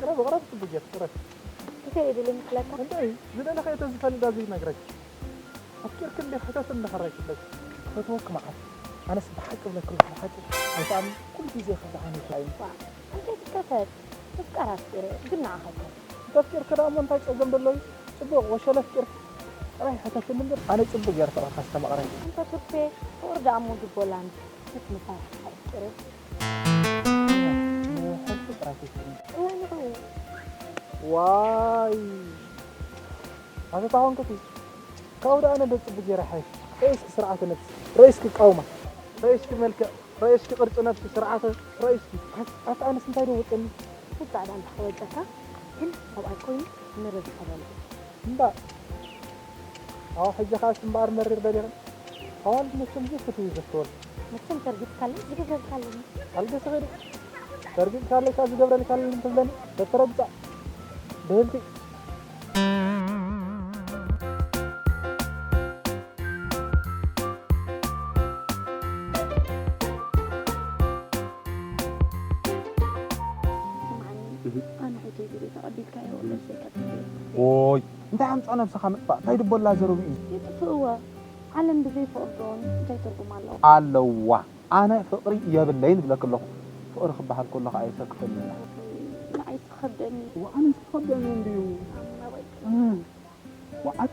ቅረብ፣ ቅረብ፣ ጽቡቅ ጌርኪ፣ ቅረብ። እንታይ እየ ደልየ ክፍለካ? እንታይ? ዝደለኻዮ ተዝፈልጥ ዳኣ ዘይነግረኪ። ኣፍቂርኪ እንዲ ሕተት እንዲ ሕራይ ክፍለኪ። ክፈትወኪ መዓት። ኣነስ ብሓቂ እብለኪ ኣለኹ፣ ብሓቂ። ኣይትኣምኒ፣ ኩሉ ግዜ ከምዚ ዓይነት እዩ። ዋ፣ እንታይ ትከፈት? ምፍቃር ኣፍቂረ፣ ግን ንዓኻ ኣይኮነን። እንተ ኣፍቂርኪ ደኣ እሞ እንታይ ጸገም ደሎ እዩ? ጽቡቕ፣ ወሸለ ኣፍቂርኪ። ጥራይ ሕተትኒ እምበር፣ ኣነ ጽቡቕ ገይረ ፍቕርካ ኣስተማቕረኒ። እንተ ቱርፌ፣ ፍቕሪ ደኣ እሞ ጅቦላንድ፣ ምትንፋስ ኣፍቂረ። ንሕልፊ ጥራይ ተስእኒ። እወ፣ ንኸው። ዋይ! ኣቶ ታኾንኩ እቲ ካብኡ ደኣ ነደ ጽቡቅ ገይረ ሓይሽ። ረእስኪ ስርዓተ ነብሲ፣ ረእስኪ ቃውማ፣ ረእስኪ መልክዕ፣ ረእስኪ ቅርጺ ነብሲ፣ ስርዓተ፣ ረእስኪ። ኣት-፣ ኣታ ኣነስ እንታይ ደወጸኒ? ጻዕዳ እንተኸወጸካ ግን ሰብኣይ ኮይኑ ምርር ተበለ። እምባ። ኣዎ፣ ሕጂ ኸኣ እምበኣር መሪር በሊዕን። ኣዋልድ መቸም ዘይፈትው እዩ ዘስተወል። መቸም ተርጊጽካለይ ዝገብረልካ ኣለኒ። ኣልገስኺ ዶ? ተርጊጽካለይ ካብ ዝገብረልካ ኣለኒ ትብለኒ? ተተረግጻ። ድህልቲ። ስምዓኒ፣ እህ። ኣነ ሕቶይ ግዜ ተቐቢልካዮ ወለስ ዘይቀጽል? ኦይ፣ እንታይ ኣምጻ ነብስኻ ምጥፋእ? እንታይ ድቦላ ዘረቡ እዩ? ይጥፍእዎ። ዓለም ብዘይ ፍቕሪ ዶ እንታይ ትርጉም ኣለዋ? ኣለዋ። ኣነ ፍቕሪ የብለይን እብለኪ ኣለኹ። ፍቕሪ ክበሃል ከሎ ኸኣ የሰክፈኒ እዩ። ንዓይ ትኸብደኒ። እዋ፣ ኣነስ ትኸብደኒ እንድዩ። ኣማወይ። እም። ወዓቲ?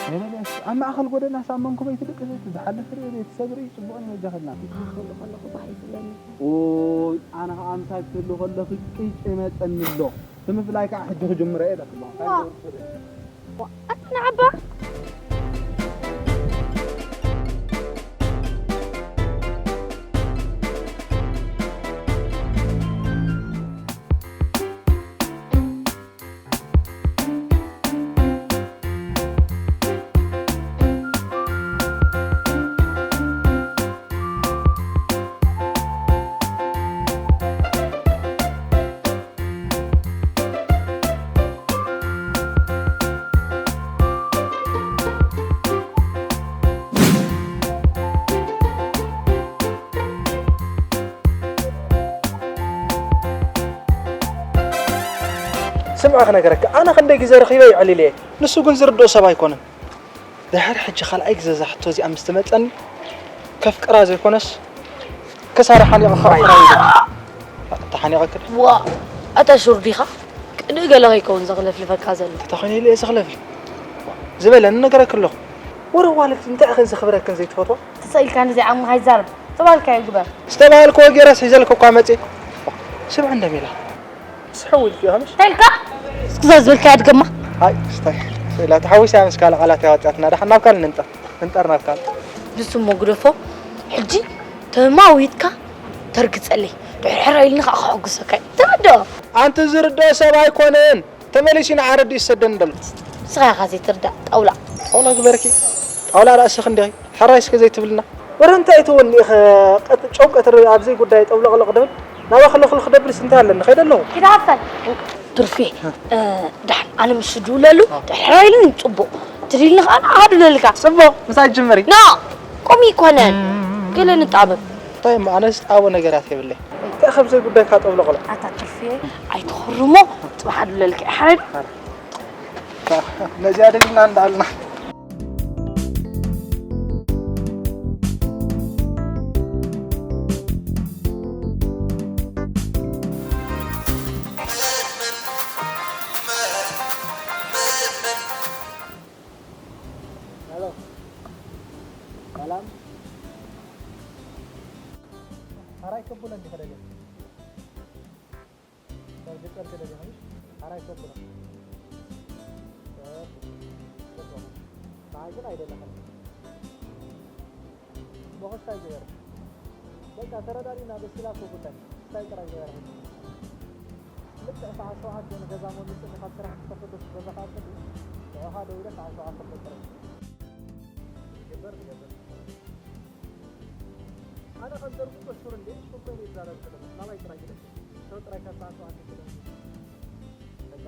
የበለስ፣ ኣብ ማእከል ጎደና ሳብ መንኩበይ ትድቅስ፣ እቲ ዝሓልፍ ርኢ፣ ቤተሰብ ርኢ፣ ጽቡቕን ይበጃኺ ኢልናኪ። ማእከሉ ከለኹ ባህ እዩ ዝብለኒ። ኦይ፣ ኣነ ኸኣ ምሳኪ ትህሉ ከለኺ ቅጭ ይመጸኒ ኣሎ። እቲ ምፍላይ ከኣ ሕጂ ክጅምሮ እየ ኢለኪ ኣለኹ። ዋ። ኣታ ንዓባ። ስምዓ ክነገረካ፣ ኣነ ክንደይ ግዜ ረኺበ የዕሊለየ፣ ንሱ ግን ዝርድኦ ሰብ ኣይኮነን። ድሕሪ ሕጂ ካልኣይ ግዜ እዛ ሕቶ እዚኣ ምስ ትመጸኒ፣ ከፍቅራ ዘይኮነስ፣ ክሳራ ሓኒቐ ከፍቅራ ኢለ። ተሓኒቐክን? ዋ፣ ኣታ ሹር ዲኻ? ቅድኢ ገለ ከይከውን ዘኽለፍልፈካ ዘሎ። ተተኾይነ ኢለ እየ ዘኽለፍል። ዝበለኒ ነገረክ ኣለኹ። ወረ ዋልት እንታይ ኢኽን ዘኽብረክን ዘይትፈትዋ? ተሰኢልካ ንዘይ ዓቕምኻ ይዛረብ። ዝተባልካዮ ግበር። ዝተባልክዎ ገይረስ ሒዘልክ እኳ መጽእ። ስምዕ እንደ ሜላ። ስሕው ኢልኪ ኢኻ ምሽ? እንታይ ኢልካ? እስኪ እዛ ዝበልካያ ድገማ። ኣይ፣ ስታይ። ስኢላ ተሓዊሳ ምስ ካልእ ቃላት ያወጣትና። ደሓን ናብ ካልእ ንንጠር። ንንጠር ናብ ካልእ። ንሱ እሞ ግደፎ። ሕጂ ተማዊትካ ተርግጸለይ። ድሕርሕር ኢልኒ ከዓ ከሐጉሰካ እዩ። ተረድኦ። ኣንቲ ዝርድኦ ሰብ ኣይኮነን። ተመሊሱ ንዓረዲ ይሰደኒ ደሎ። ንስኻ ኢኻ ዘይትርዳእ። ጣውላ። ጣውላ ግበርኪ። ጣውላ ራእስኺ እንዲኺ። ሕራይ እስከ ዘይትብልና። ወረ እንታይ ትወኒ ኢኸ ቀጥ-፣ ጨው ቀትሪ ኣብዘይ ጉዳይ ጠብለቕለቕ ድብል? ናባኺ ለኽልኽ ደብልስ እንታይ ኣለኒ? ከይደ ኣለኹ። ኪድ ሃፈል። ትርፌ፣ እ፣ ደሓን ኣነ ምስ ድውለሉ፣ እ። ድሕራይ ኢሉኒ ጽቡቕ። ትድልኒ ከኣ ንኣሃዱ ለልካ። ጽቡቕ፣ ምሳይ ጅምሪ። ኖ፣ ቁም ይኮነን። ገለ ንጣበብ። እንታይ እሞ፣ ኣነስ ጣቦ ነገራት የብለይ። እንታይ ከምዘይ ጉዳይ ካጠብለቕሎ? ኣታ ትርፌ፣ ኣይትኸርሞ፣ ጽባሕ ኣዱ ለልካ። ሓረድ። ነዚኣ ደሊልና እንዳልና። ሄሎ፣ ሰላም። ሓራይ ከቡለ እንዲኸደለ። ጨርቂ ጨርቂ ደሊኻ ምሽ? ሓራይ ከቡለ። ጨርቂ ጨርቂ። ንዓይ ግን ኣይደለኻን። እሞ ክስታይ ግበር። በቃ ተረዳዲና፣ ደስ ኢላቶ ጉዳይ። ክስታይ ጥራይ ግበር። ልክዕ ሰዓት ሸውዓተ ንገዛ መሚጽ ካብ ስራሕ ክትኸፍት ገዛኻ ኣጽዲ። ንዕኻ ደው ኢለ ሰዓት ሸውዓተ ክፈጥር። ይግበር፣ ይግበር። ኣነ ከም ዘርጉ በሹር እንዴ፣ እኮ እኔ ይዛረብ ከለኹ፣ ናባይ ጥራይ ግደፍ። ሰው ጥራይ ካብ ሰዓት ሸውዓተ ግደፍ። በቃ።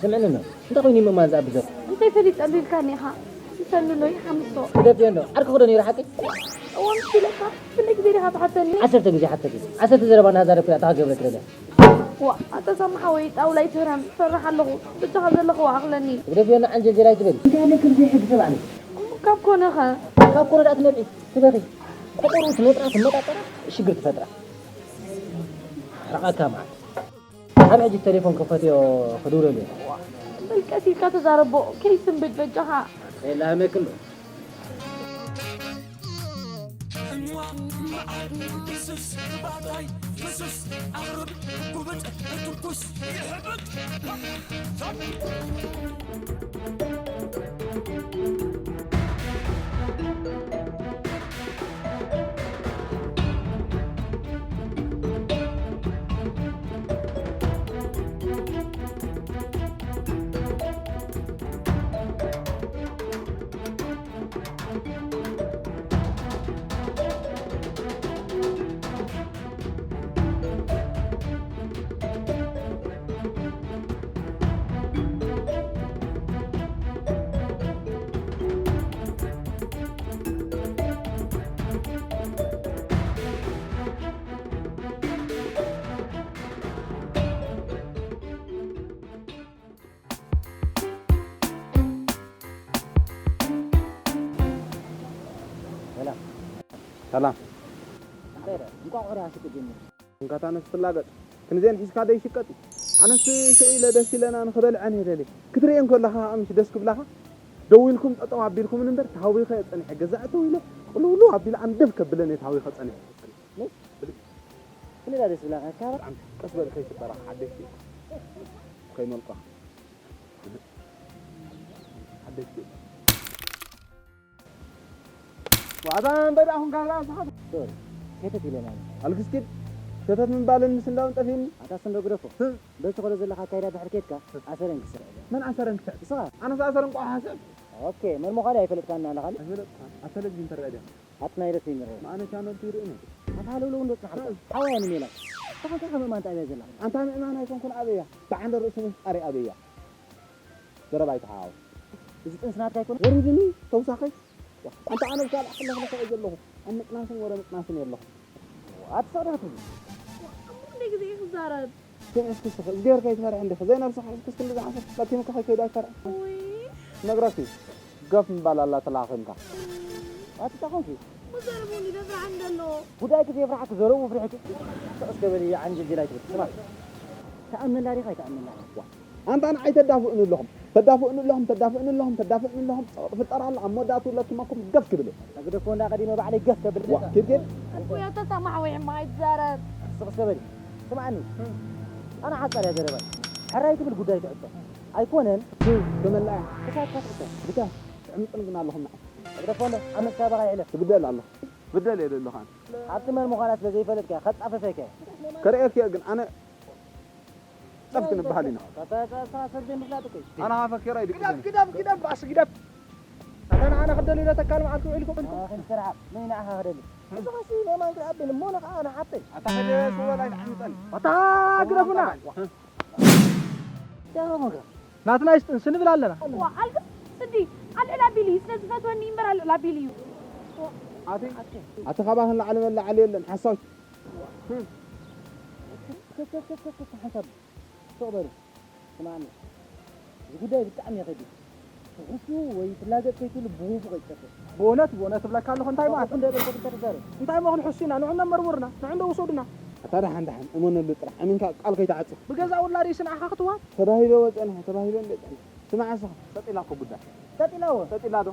ስምዕኒ ነው። እንታይ ኮይኑ ምእማን ዝኣቢ ዘሎ? እንታይ ፈሊጠሉ ኢልካኒ ኢኻ? ይሰልሎ ይሓምሶ። ግደፍዮ እንዶ። ዓርኪ ክዶ ነይሩ ሓቂ? እወ፣ ምስ ኢለካ ክንደይ ግዜ ዲኻ ትሓተኒ? ዓሰርተ ግዜ ሓተኪ። ዓሰርተ ዘረባ እናዛረብኩ እያ፣ እታ ክገብረ ትደልያ። ዋ፣ ኣታ ሳሚ ሓወይ፣ ጣውላ ይትህረም፣ ሰርሕ ኣለኹ። ብቻኻ ዘለኽዎ ኣኽለኒ። ግደፍዮ እንዶ፣ ዓንጀል ጀላይ ትበሊ። እንታይ ኣለኪ ብዘይ ሕጊ ሰብ ኣነ? ካብ ኮነ ኸ? ካብ ኮነ ደኣ ትነብዒ፣ ትበኺ። ተቆርቡ ትመጥራ፣ ትመጣጠራ፣ ሽግር ትፈጥራ። ሓረቓካ መዓት። ኣብ ሕጂ ቴሌፎን ክፈትዮ ክድውለሉ እየ። በል ቀስ ኢልካ ተዛረቦ፣ ከይስንብድ በጃኻ። የላህመክሎ። ሰላም። ሰላም። እንታይ ደኣ? እንቋቑሖ ደኣ ሽቁ ጀሚሩ። እንካታ ነስ ትላገጥ። ክንዜን ሒዝካ ዶ ይሽቀጥ እዩ? ኣነስ ሽዑ ኢለ ደስ ኢለና ንኽበልዐን እየ ደልየ። ክትርእየን ከለኻ ምሽ ደስ ክብላኻ? ደዊልኩም ጠጠው ኣቢልኩምን እምበር ተሃዊኸ እየ ጸኒሐ። ገዛ እተው ኢለ ቅልውልው ኣቢለ ኣንደፍ ከብለን እየ ተሃዊኸ ጸኒሐ። ክንዳ ደስ ብላካ ካብ ብጣዕሚ ቀስ በል ከይትበላዕ ሓደሽቲ ከይመልቋ ሓደሽቲ ዋዛ እምበዳ ኣኹን ካብ ራእስኻ ሶሪ፣ ሸተት ኢለና። ኣልክስኪድ ሸተት ምባልን ምስ እንዳውን ጠፊኒ። ኣታ ስንዶ ግደፎ። በቲ ኸሎ ዘለኻ ኣካይዳ ድሕር ኬድካ ኣሰረን ክስርዕ እየ። መን ኣሰረን ክስዕብ? ንስኻ። ኣነስ ኣሰረን ቋሕ ሓስዕብ። ኦኬ፣ መን ምዃኑ ኣይፈለጥካን ኣለኻ? ኣይፈለጥካን። ኣብ ቴሌቪዥን ትረአ ዲኻ? ኣቲ ናይ ደስ ይምረ። ኣነ ቻነል ትርኢ ነው። ኣታ ሃለውለው እንዶ ጽናሕካ። ሓወያ ንሜላ። ተኸንካ ከመማን ጣብያ ዘላ። ኣንታ ምእማን ኣይኮንኩን ኣበያ። ብዓንደ ርእሱ ምፍጣሪ ኣበያ። ዘረባ ኣይተሓዋወስ። እዚ ጥንሲ ናትካ ኣይኮነን? ወሪድኒ ተውሳኸይ። ኣንታ ኣነ ብካልእ ክለኽለኸ እየ ዘለኹ። ኣብ ምጥናስን ወረ ምጥናስን የለኹ። ኣቲ ሰቕደት ትብሉ። ኣሞ ክንደይ ግዜ እዩ ክዛረብ? ስምዒ እስኪ እስኪ፣ እግዚኣብሔር ከይትፈርሒ እንዲኺ። ዘይነብስኻ ሒዝክስ ክንዲ ዝሓስብ ለኪምኪ ከይከይድ ኣይፈርሒ። ውይ። ነግረኪ፣ ገፍ ምባል ኣላ ተላኺምካ። ኣቲ ጣኾንኪ? ምዘርቡን ይደፍራዕ እንደሎ። ጉዳይኪ ዘይፍርሓኪ ዘረቡ ፍርሕኪ። ስቕ እስከ በሊ፣ ዓንጀልጀል ኣይትበል። ስማ፣ ተኣምነላ ዲኻ ኣይተኣምነላ? ዋ፣ ኣንታ ንዓይ ተዳፍእኒ ኣለኹም። ተዳፍእኒ ኣለኹም፣ ተዳፍእኒ ኣለኹም፣ ተዳፍእኒ ኣለኹም። ጸቕጢ ፍጠር ኣሎ፣ ኣብ መወዳእትኡ ለኪመኩም ገፍ ክብል እየ። ግደፎ እንዳ ቀዲመ ባዕለይ ገፍ ከብል። ዋ፣ ኪድ ኪድ። ኣቦይ ኣታ ሳማ ሓወይ ሕማቕ ኣይትዛረብ። ስቕ እስከ በሊ። ስምዓኒ። ኣነ ሓጻር እያ ዘረባይ። ሕራይ ትብል ጉዳይ ትዕጦ። ኣይኮነን። ተመላያ። ክሳብ ካትዕቶ። ብታ ትዕምጽን ግን ኣለኹም ንዓይ። ግደፎ እንዶ፣ ኣብ መስካባኻ ይሕለፍ። ትግደል ኣለኹ። ትግደል እየ ዘለኹ ኣነ። ኣብቲ መን ምዃና ስለ ዘይፈለጥካ፣ ከጻፈፈካ። ከርእየኪ እየ ግን ኣነ ጸፍ ክንበሃል ኢና። ኣነ ኸኣ ፈኪረ ኣይድቅስን። ግደፍ፣ ግደፍ፣ ግደፍ፣ ባእሲ ግደፍ። ኣታ ንዓና ክደልዩ ዶ ተካል መዓልቲ ውዒልኩም ኢልኩም? ኣኺል ስራሕ፣ መን ንዓኻ ክደሊ? እዚ ኸሲ ናይ ማንካ ኣቢን እሞ ንኸኣ ንሓተይ። ኣታ ኸደ ስወል ኣይትዓምጸኒ። ኣታ ግደፉና። ደረሞጋ። ናትና ይስጥን ስንብል ኣለና። ዋ፣ ኣልግስ ስዲ፣ ኣልዕል ኣቢሉ እዩ። ስለ ዝፈትወኒ እምበር ኣልዕል ኣቢሉ እዩ። ኣቲ፣ ኣቲ ካባኽን ላዕሊ መላዕሊ የለን፣ ሓሳዊት። ሓሳብ። ስቕ በሉ። ስማዕኒ፣ እዚ ጉዳይ ብጣዕሚ የኸቢድ። ትሕሱ ወይ ትላገጽ ከይትብሉ ብውፉቕ ይጠፍእ። ብእውነት፣ ብእውነት እብለካ ኣለኹ፣ እንታይ ማለት? እንደ በልኩ እንተ ትዛረብ። እንታይ መኹን ሕሱ ኢና፣ ንዑ እነመርምርና፣ ንዑ እንደ ውሰዱና። ኣታ ደሓን፣ ደሓን፣ እመነሉ ጥራሕ፣ ኣሚንካ ቃል ከይትዓጽፍ። ብገዛ ውላድ እዩ ስንዓኻ ክትዋት? ተባሂለዎ ጸኒሐ፣ ተባሂለ እንደ ጸኒሐ። ስማዕ እስኻ፣ ሰጥ ኢላ እኮ ጉዳይ። ሰጥ ኢላዎ? ሰጥ ኢላ ዶ?